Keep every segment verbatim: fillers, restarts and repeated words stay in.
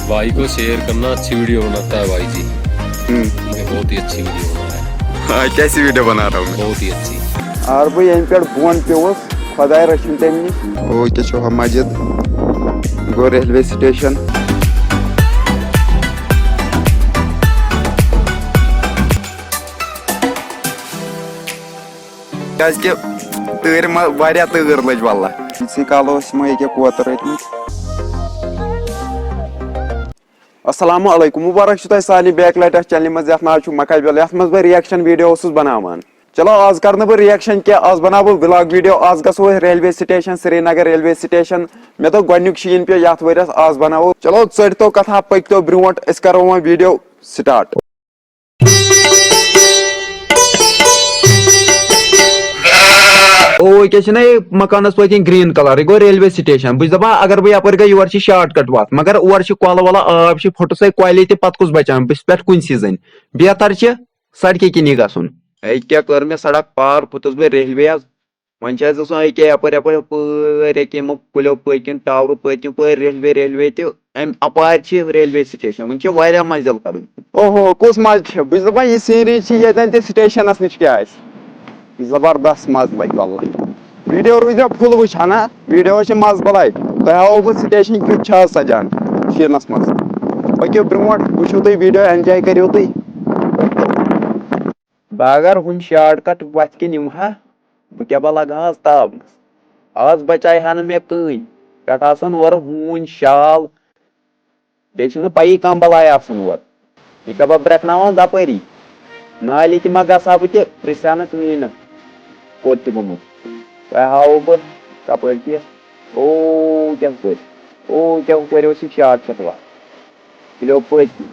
भाई को शेयर करना, अच्छी वीडियो बनाता है भाई जी। हम्म। ये बहुत ही अच्छी वीडियो बना रहा है। हाँ, कैसी वीडियो बना रहा हूँ मैं? बहुत ही अच्छी। آر بہٕ ییٚمہِ پٮ۪ٹھ بۄن پیوٚوُس، خۄداے رٔچھِن تَمہِ نِش۔ اوکے چھُ ہم مسجد، گوٚو ریلوے سٹیشن۔ کیازِ کہِ تۭرِ منٛز واریاہ تۭر لٔج واللہ۔ یِتھُے کالہٕ اوس یِمو ییٚکیٛاہ کوتُر رٔٹمٕتۍ۔ السلام علیکم، مبارک چھُ تۄہہِ سارنٕے بیک لٹہِ اتھ چینلہِ منٛز یتھ ناو چھُ مکھل بیول، یتھ منٛز بہٕ ریاکشن ویڈیو اوسُس بناوان۔ چلو آز کرٕ نہٕ بہٕ ریاکشن کینٛہہ، آز بناوٕ بہٕ ولاگ ویڈیو۔ آز گژھو أسۍ railway station, Srinagar railway station. مےٚ دوٚپ گۄڈنیُک شیٖن پیوٚو یتھ ؤریس، آز بناوو۔ چلو ژٔٹۍ تو کتھا، پٔکۍ تو برونٛٹھ، أسۍ کرو وۄنۍ ویڈیو سٹارٹ۔ او یہِ کیٛاہ چھُنہ یہِ مکانس پٔتۍ کِنۍ گرین کلر، یہِ گوٚو ریلوے سٹیشن۔ بہٕ چھُس دپان اگر بہٕ یپٲرۍ گٔے، یور چھِ شارٹ کٹ وتھ، مگر اورٕ چھِ کۄلہٕ وۄلہٕ، آب چھِ، پھُٹُس ہے کۄلہِ تہِ، پتہٕ کُس بچان؟ بہٕ چھُس پٮ۪ٹھ کُنہِ سیٖزن۔ بہتر چھِ سڑکہِ کِنی گژھُن۔ أکہِ کٔر مےٚ سڑک پار، کھوٚتُس بہٕ ریلوے حظ۔ وۄنۍ چھِ اَسہِ گژھُن أکیٛاہ یَپٲرۍ، یَپٲرۍ، یَپٲرۍ، ییٚکیٛاہ یِمو کُلیو پٔتۍ کِنۍ، ٹاورٕ پٔتۍ کِنۍ، یَپٲرۍ ریلوے، ریلوے تہِ اَمہِ اَپارِ چھِ ریلوے سٹیشن۔ وۄنۍ چھِ واریاہ مٔنزِل کَرٕنۍ۔ اوہو، کُس مَزٕ چھِ؟ بہٕ چھُس دَپان، یہِ سیٖنری چھِ ییٚتٮ۪ن تہِ سٹیشنَس نِش کیٛاہ آسہِ۔ زبردست مَزٕ لَگہِ واللہ۔ ویٖڈیو روٗزیو فُل وٕچھان، ہا؟ ویٖڈیوَس چھِ مَزٕ بَلاے۔ تۄہہِ ہاوو بہٕ سٹیشن کیُتھ چھِ آز سَجان شیٖنَس منٛز۔ پٔکِو برٛونٛٹھ، وٕچھِو تُہۍ ویٖڈیو، اٮ۪نجاے کٔرِو تُہۍ۔ بہٕ اگر ہُمہِ شارٹ کٹ وتھِ کِنۍ یِمہٕ ہا، بہٕ کیٛاہ بہٕ لگہٕ ہا آز تاونس۔ آز بچایہِ ہا نہٕ مےٚ کٕہٕنۍ۔ پٮ۪ٹھٕ آسان اورٕ ہوٗنۍ شال، بیٚیہِ چھُنہٕ پیی کانٛہہ بلاے آسان اورٕ۔ یہِ کیٛاہ بہٕ برٛٮ۪کناوان دپٲری۔ نالہِ تہِ ما گژھٕ ہا بہٕ تہِ، پرٛژھِ ہا نہٕ کٕہٕنۍ نہٕ کوٚت تہِ گوٚمُت۔ تۄہہِ ہاوو بہٕ کپٲرۍ کہِ، او کیٛاہ ہُپٲرۍ، او کیٛاہ ہُپٲرۍ اوس یہِ شارٹ کٹ وتھ۔ تیٚلہِ یَپٲرۍ کِنۍ۔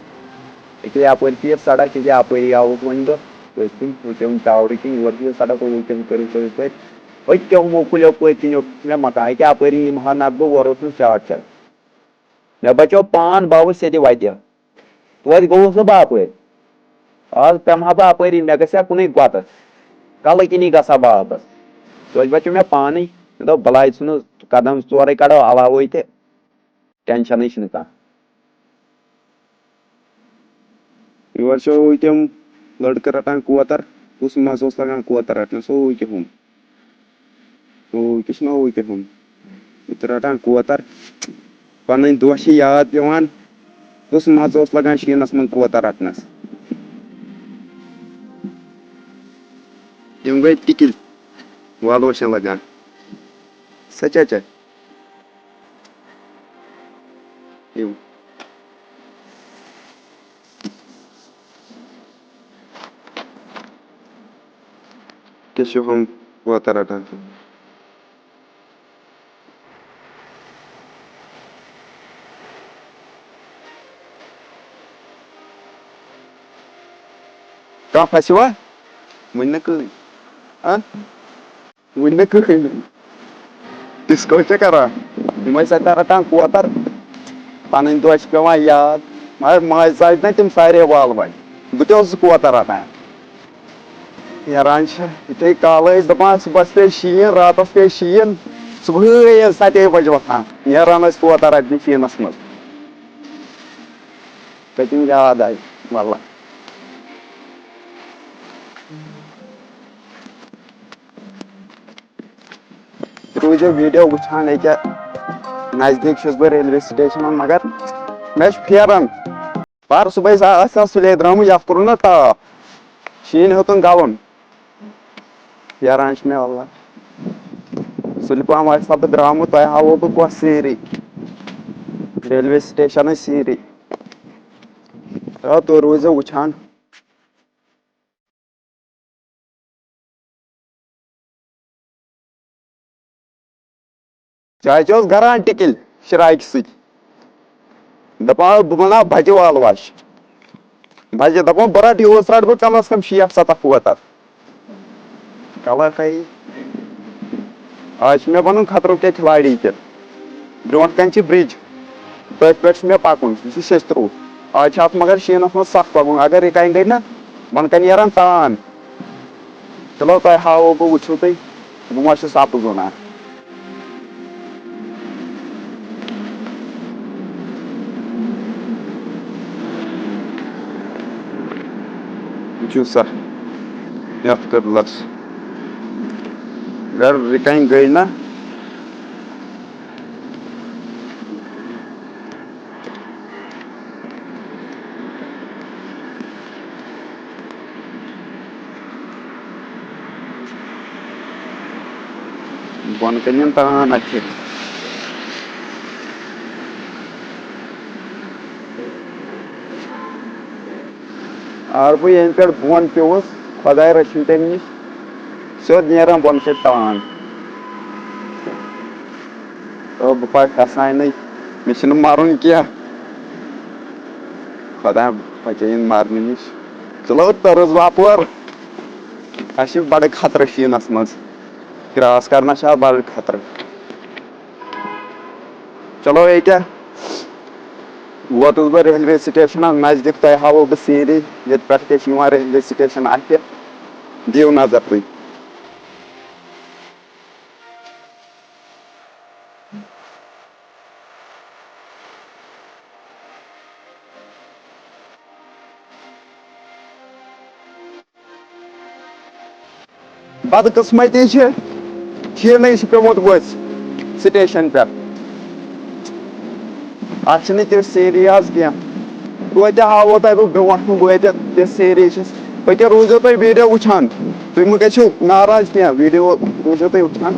أکیٛاہ یَپٲرۍ چھِ یہِ سڑک، ییٚتہِ یَپٲری آوُس وۄنۍ بہٕ۔ أتھۍ کِنۍ، ہُتہِ یِم ٹاورٕ کِنۍ، یورٕ چھِ یہِ سڑک، ہُتہِ یِم کٔرِو تُہۍ یَپٲرۍ۔ أتۍ کیٛاہ ہُمو کُلیو پٔتۍ کِنۍ یوٚت مےٚ مکان، أکیٛاہ یَپٲری یِمہٕ ہا نَتہٕ بہٕ اورٕ اوس نہٕ شارٹ شارٹ۔ مےٚ بچیو پان، بہٕ آوُس ییٚتہِ وَتہِ۔ توتہِ گوٚوُس نہٕ بہٕ اَپٲرۍ۔ آز پٮ۪مہٕ ہا بہٕ اَپٲری، مےٚ گژھِ ہا کُنُے گۄتَس۔ کَلہٕ کِنی گژھٕ ہا بہٕ آبَس۔ توتہِ بچیو مےٚ پانٕے۔ مےٚ دوٚپ، بَلاے ژھٕنُس قدم ژورَے کَڑو علاوٕے تہٕ۔ ٹینشنٕے چھُنہٕ کانٛہہ۔ یور چھِ اوٗرۍ تِم لٔڑکہٕ رَٹان کوتَر، کُس مَزٕ اوس لَگان کوتَر رَٹنَس، اوٗرۍ کیٛاہ ہُم، اوٗرۍ کیٛاہ چھُنہ اوٗرۍ کیٛاہ ہُم، ییٚتہِ رَٹان کوتَر، پَنٕنۍ دۄہ چھِ یاد پٮ۪وان، کُس مَزٕ اوس لَگان شیٖنَس منٛز کوتَر رَٹنَس۔ یِم گٔے ٹِکِلۍ، والو چھِ لَگان۔ سَچ ہا چھا؟ یِم۔ کیٛاہ چھِ ہُم کوتَر رَٹان؟ کانٛہہ پھَسیوا؟ وٕنہِ نہٕ کٕہٕنۍ۔ ہہ؟ وٕنہِ نہٕ کٕہٕنۍ۔ ڈِسکو چھےٚ کران۔ یِمَے سَتہِ رَٹان کوتَر۔ پَنٕنۍ دۄہ چھِ پٮ۪وان یاد۔ مگر ماجہِ ژاجہِ نہ تِم سارے والوَے۔ بہٕ تہِ اوسُس کوتَر رَٹان۔ نیران چھِ یِتھَے کالہٕ ٲسۍ دَپان صُبحَس پیٚیہِ شیٖن، راتَس پیٚیہِ شیٖن۔ صُبحٲے ٲسۍ سَتے بَجہِ وۄتھان۔ نیران ٲسۍ کوتَر رَٹنہِ شیٖنَس منٛز۔ تَتہِ یِم یاد آیہِ۔ وَلہٕ۔ روٗزِو ویٖڈیو وٕچھان، ییٚکیٛاہ نزدیٖک چھُس بہٕ ریلوے سٹیشنَن، مگر مےٚ چھُ پھیران۔ پَر صُبحٲے زا آسہِ ہا سُلے درٛامُت، یَتھ کوٚرُن نہ تاپھ، شیٖن ہیوٚتُن گَلُن۔ پھیران چھُ مےٚ واللہ۔ سُلہِ پَہَم آسہِ ہا بہٕ درٛامُت، تۄہہِ ہاوو بہٕ کۄس سیٖنری، ریلوے سٹیشنٕچ سیٖنری۔ آ، تُہۍ روٗزِو وٕچھان۔ چاچہِ اوس گران ٹِکِلۍ شراکہِ سۭتۍ۔ دَپان اوس، بہٕ بَناو بَجہِ والواش۔ بَجہِ، دَپان، بہٕ رَٹہٕ یوٗت رَٹہٕ بہٕ کَم از کَم شیٹھ سَتَتھ ووت اَتھ۔ کَلَر کَرِ۔ آز چھُ مےٚ بَنُن خطروں کے کھلاڑی تہِ۔ برٛونٛٹھ کَنہِ چھِ برٛج۔ تٔتھۍ پٮ۪ٹھ چھُ مےٚ پَکُن۔ یہِ چھُ شیٚستروٗ۔ آز چھُ اَتھ مگر شیٖنَس منٛز سَخ پَکُن۔ اگر یہِ کَنہِ گٔے نہ، بۄنہٕ کَنہِ نیران تان۔ چلو، تۄہہِ ہاوو بہٕ، وٕچھِو تُہۍ، بہٕ ما چھُس اَپُز وَنان۔ چھُ سا یَتھ قبلَس؟ اگر رِکَنۍ گٔے نہ، بۄنہٕ کَنٮ۪ن تان اَتھِ۔ آر بہٕ ییٚمہِ پٮ۪ٹھ بۄن پیوٚوُس، خۄداے رٔچھِنۍ تَمہِ نِش، سیوٚد نیران بۄنہٕ کَنہِ تان۔ او بہٕ پَکہٕ کھسناونَے، مےٚ چھُنہٕ مَرُن کینٛہہ۔ خۄداے بَچٲیِن مَرنہٕ نِش۔ چلو تٔرٕز واپور۔ اَسہِ چھِ بَڑٕ خطرٕ شیٖنَس منٛز۔ کراس کرنس چھِ آز بڑٕ خطرٕ۔ چلو ییٚکیٛاہ ووتُس بہٕ ریلوے سٹیشنس نزدیٖک، تۄہہِ ہاوو بہٕ سیٖنری ییٚتہِ پٮ۪ٹھ کیٛاہ چھِ یِوان ریلوے سٹیشن اَتھِ۔ دِیِو نظر تُہۍ۔ بدقسمتی چھِ، شیٖنٕے چھُ پیوٚمُت ؤسۍ سٹیشن پٮ۪ٹھ۔ اَتھ چھِنہٕ تِژھ سیٖنری آز کینٛہہ۔ توتہِ ہاوو تۄہہِ بہٕ برونٛٹھ کُن وٲتِتھ تِژھ سیٖنری چھِ۔ أکیٛاہ روٗزِو تُہۍ ویٖڈیو وٕچھان۔ تُہۍ مہٕ گٔژھِو ناراض کینٛہہ، ویٖڈیو روٗزِو تُہۍ وٕچھان۔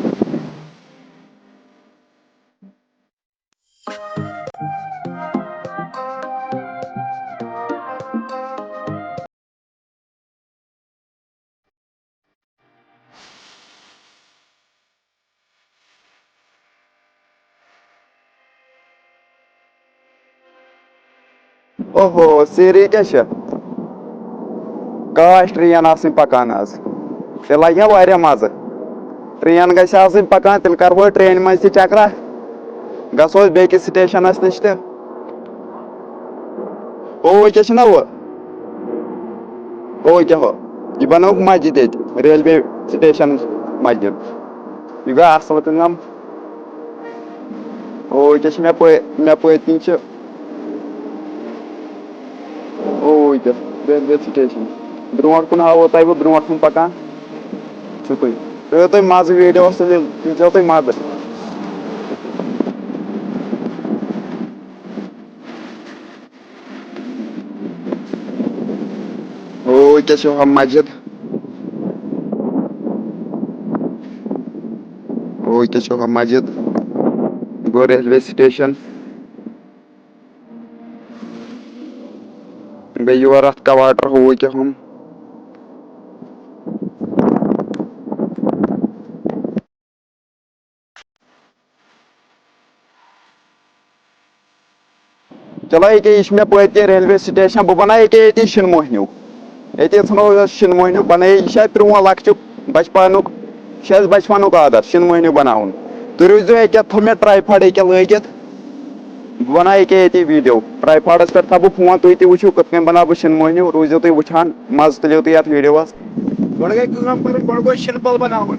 اوہو، سیٖنری کیٛاہ چھِ؟ کاش ٹرین آسٕنۍ پکان آز، تیٚلہِ لگہِ ہا واریاہ مزٕ۔ ٹرین گژھِ آسٕنۍ پکان، تیٚلہِ کرو أسۍ ٹرینہِ منٛز تہِ چکرا، گژھو أسۍ بیٚکِس سٹیشنس نِش تہِ۔ او، یہِ کیٛاہ چھُنہ ہُہ؟ او، یہِ کیٛاہ ہُہ؟ یہِ بنٲوٕکھ مسجد ییٚتہِ، ریلوے سٹیشن مسجد۔ یہِ گوٚو اصل کٲم۔ او، یہِ کیٛاہ چھِ مےٚ پٔ-، مےٚ پٔتۍ کِنۍ چھِ، او، یہِ کیٛاہ؟ Railway station. برونٛٹھ کُن ہاوو تۄہہِ بہٕ برونٛٹھ کُن پکان۔ چھُو تُہۍ۔ تُلِو تُہۍ مزٕ ویٖڈیوَس، تُلِو، تُلۍزیو تُہۍ مزٕ۔ او، یہِ کیٛاہ چھِ یِوان مسجد؟ او، یہِ کیٛاہ چھِ یِوان مسجد؟ گوٚو ریلوے سٹیشن۔ بیٚیہِ یور اَتھ کواٹر، ہُہ کیٛاہ ہُم۔ چلو ییٚکیٛاہ یہِ چھُ مےٚ پٔتۍ کِنۍ ریلوے سٹیشن، بہٕ بناوٕ ییٚکیٛاہ ییٚتی شِنہٕ موہنیوٗ۔ ییٚتی ژھٕنو أسۍ شِنہٕ موہنیوٗ بنٲیِتھ، یہِ چھُ اَسہِ پرٛون لۄکچہِ بچپنُک، یہِ چھُ اَسہِ بچپنُک عادت شِنہٕ موہنیوٗ بناوُن۔ تُہۍ روٗزِو ییٚکیٛاہ، تھوٚو مےٚ ٹرٛاے پاڈ ییٚکیٛاہ لٲگِتھ، بہٕ بناوٕ ییٚکیٛاہ ییٚتی ویٖڈیو۔ ٹرٛاے پاڈس پٮ۪ٹھ تھاوٕ بہٕ فون، تُہۍ تہِ وٕچھِو کِتھ کٔنۍ بناوٕ بہٕ شِنہٕ موہنیوٗ، روٗزِو تُہۍ وٕچھان، مزٕ تُلِو تُہۍ یتھ ویٖڈیوس۔ گۄڈٕ گٔے کٲم کرٕنۍ، گۄڈٕ گوٚو شِنہٕ پل بناوُن۔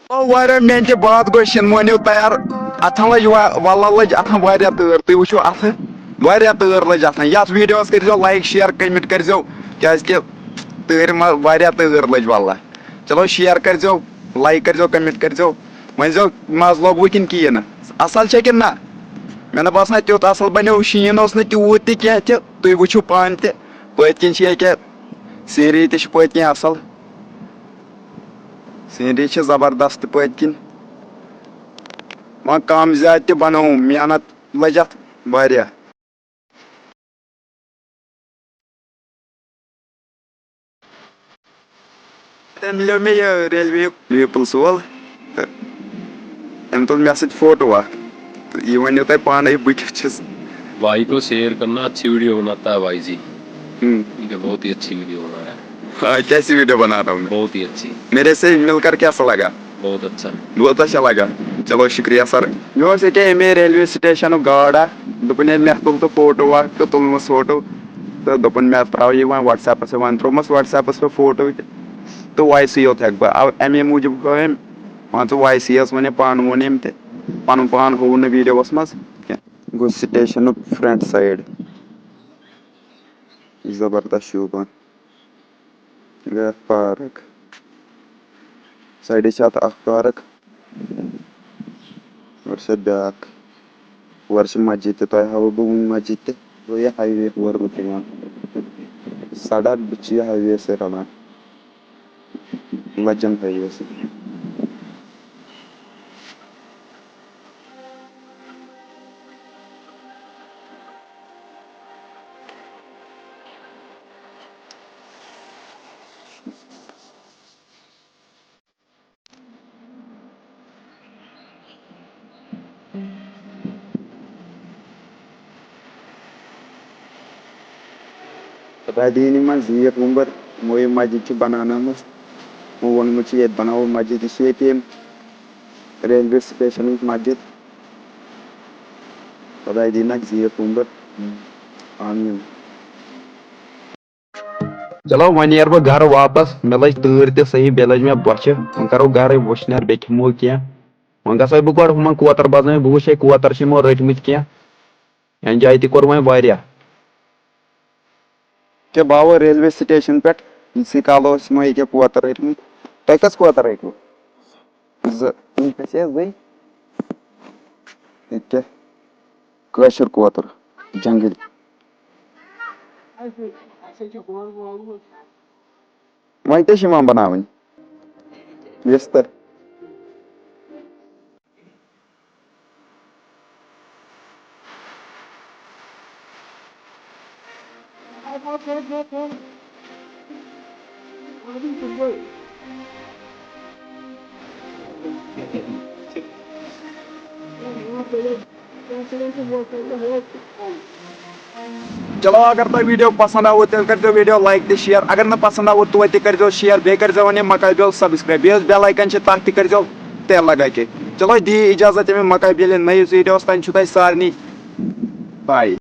او واریاہ میانہِ تہِ باد گوٚو شِنہٕ مٲنِو تیار۔ اتھن لٔج وا-، وللہ لٔج اتھن واریاہ تۭر، تُہۍ وٕچھِو اتھٕ واریاہ تۭر لٔج اتھن۔ یتھ ویڈیوس کٔرزیو لایک، شیئر، کمنٹ کٔرزیو، کیازِ کہِ تۭرِ منٛز واریاہ تۭر لٔج وللہ۔ چلو شیئر کٔرزیو، لایک کٔرزیو، کمنٹ کٔرزیو، ؤنزیو مزٕ لوٚگوٕ کِنہٕ کِہیٖنۍ نہٕ، اصل چھا کِنہٕ نہ؟ مےٚ نہ باسان تیُتھ اصل بنیو، شیٖن اوس نہٕ تیوٗت تہِ کینٛہہ تہِ، تُہۍ وٕچھِو پانہٕ تہِ پٔتۍ کِنۍ چھِ ییٚکیٛاہ سیٖنری تہِ چھِ پٔتۍ کِنۍ اصل۔ سیٖنری چھِ زبردست پٔتۍ کِنۍ۔ وۄنۍ کم زیادٕ تہِ بنووُم، محنت لٔج اتھ واریاہ۔ تٔمۍ مِلیو مےٚ یہِ ریلوے یُک پیپلز وول تہٕ أمۍ تُل مےٚ سۭتۍ فوٹو اکھ۔ تہٕ یہِ ؤنِو تۄہہِ پانے بہٕ کیُتھ چھُس۔ भाई को शेयर करना, अच्छी वीडियो बनाता है भाई जी। हम्म। ठीक है, बहुत ही अच्छी वीडियो बना रहा है। हाँ, कैसी वीडियो बना रहा हूँ मैं? बहुत ही अच्छी। मेरे से मिलकर कैसा लगा? बहुत अच्छा। बहुत अच्छा लगा। चलो शुक्रिया सर। مےٚ اوس ییٚکیٛاہ اَمے ریلوے سٹیشنُک گارڈ اکھ، دوٚپُن ہے مےٚ تُل تہٕ فوٹو اکھ تہٕ تُلمَس فوٹو تہٕ دوٚپُن مےٚ ترٛاو یہِ وۄنۍ WhatsApp-س پٮ۪ٹھ، وۄنۍ ترٛوومَس WhatsApp-س پٮ۪ٹھ فوٹو تہِ تہٕ وایسٕے یوت ہٮ۪کہٕ بہٕ۔ اَو-، اَمے موٗجوٗب گوٚو أمۍ، مان ژٕ وایسٕے یٲژ وۄنۍ أمۍ پانہٕ ووٚن أمۍ تہِ، پَنُن پان ہووُن نہٕ ویٖڈیووَس منٛز کینٛہہ۔ گوٚو سٹیشنُک فرنٹ سایڈ۔ زبردست شوٗبان۔ گٔے اَتھ پارک۔ سایڈٕ چھِ اَتھ اَکھ پارک۔ اورٕ چھِ اَتھ بیٛاکھ۔ اورٕ چھِ مسجد تہِ، تۄہہِ ہاوو بہٕ وٕنۍ مسجد تہِ۔ گوٚو یہِ ہاے وے ہورٕ بہٕ تہِ یِوان۔ سڑک بہٕ چھِ یہِ ہاے وے سۭتۍ رَلان۔ لجن ہاے وے سۭتۍ۔ خۄداے دِیِن یِمن زیٖٹھ وُمبٕر، یِمو یہِ مسجد چھِ بناونٲومٕژ، یِمو ووٚنمُت چھُ ییٚتہِ بناوو مسجد، یہِ چھِ ییٚتہِ ییٚمہِ ریلوے سٹیشنٕچ مسجد۔ خۄداے دِیِن اَتھ زیٖٹھ وُمبٕر۔ آمیٖن۔ چلو وۄنۍ نیرٕ بہٕ گرٕ واپس، مےٚ لٔج تۭر تہِ صحیح، بیٚیہِ لٔج مےٚ بۄچھِ۔ وۄنۍ کرو گرٕ وٕشنیر، بیٚیہِ کھٮ۪مو کینٛہہ۔ وۄنۍ گژھے بہٕ گۄڈٕ ہُمن کوتر بزنس، بہٕ وٕچھے کوتر چھِ یِمو رٔٹمٕتۍ کینٛہہ۔ اینجاے تہِ کوٚر وۄنۍ واریاہ۔ کیٛاہ باوٕ ریلوے سٹیشن پٮ۪ٹھ، یِتھسٕے کالو ٲسۍ یِمو ییٚکیٛاہ کوتر رٔٹمٕتۍ۔ تۄہہِ کٔژ کوتر رٔٹوٕ؟ زٕ۔ یِم کھسے زٕے۔ ییٚکیٛاہ کٲشُر کوتُر، جنگلی۔ وۄنۍ کیٛاہ چھِ یِوان بناوٕنۍ؟ رِستہٕ۔ چلو اگر تۄہہِ ویڈیو پسند آوٕ تیٚلہِ کٔرۍزیو ویڈیو لایک تہٕ شیئر، اگر نہٕ پسند آوٕ توتہِ تہِ کٔرۍزیو شیئر، بیٚیہِ کٔرۍزیو وۄنۍ یہِ مکاے بیول سبسکرایب، بیٚیہِ یۄس بیل آیکن چھِ تتھ تہِ کٔرۍزیو تیٚلہِ لگا کے۔ چلو دِیِو اجازت ییٚمہِ مکاے بیلہِ نٔیِس ویڈیوس تام، چھُ تۄہہِ سارنٕے بائے۔